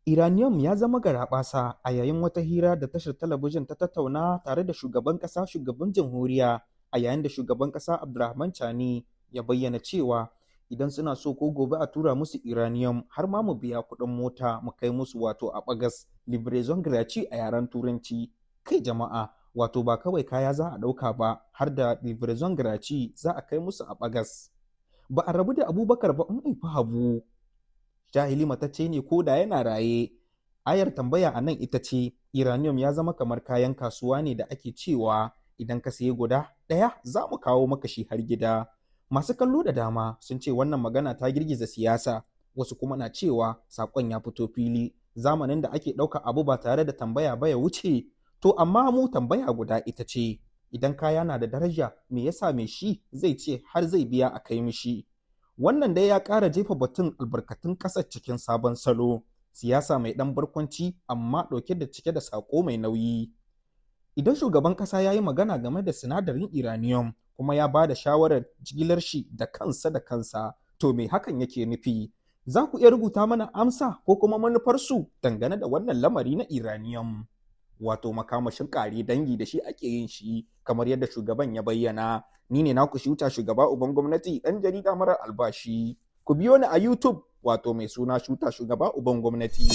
Uranium ya zama garaɓasa a yayin wata hira da tashar talabijin ta tattauna tare da shugaban ƙasa shugaban jamhuriya, a yayin da shugaban ƙasa Abdourahamane Tiani ya bayyana cewa idan suna so ko gobe a tura musu uranium, har ma mu biya kuɗin mota mu kai musu, wato a ɓagas, "livraison gratuite" a yaren Turanci. Kai jama'a, wato ba kawai kaya za a ɗauka ba, har da livraison gratuite za a kai musu a ɓagas. Ba a rabu da Abubakar ba in haifi Habu. Jahili matacce ne ko da yana raye. Ayar tambaya a nan ita ce, uranium ya zama kamar kayan kasuwa ne da ake cewa idan ka sayi guda ɗaya, za mu kawo maka shi har gida? Masu kallo da dama sun ce wannan magana ta girgiza siyasa, wasu kuma na cewa saƙon ya fito fili, zamanin da ake ɗauka abu ba tare da tambaya ba ya wuce. To amma mu tambaya guda ita ce, idan kaya na da daraja, me yasa mai shi zai ce har zai biya a kai mishi? Wannan dai ya ƙara jefa batun albarkatun ƙasar cikin sabon salo, siyasa mai ɗan barkwanci amma ɗauke da cike da saƙo mai nauyi. Idan shugaban ƙasa ya yi magana game da sinadarin uranium kuma ya ba da shawarar jigilar shi da kansa da kansa, to me hakan yake nufi? Za ku iya rubuta mana amsa ko kuma manufarsu dangane da wannan lamari na uranium, wato makamashin ƙare dangi da shi ake yin shi, kamar yadda shugaban ya bayyana. Ni ne naku Shuta Shugaba Uban Gwamnati, ɗan jarida marar albashi. Ku biyo ni a YouTube, wato mai suna Shuta Shugaba Uban Gwamnati.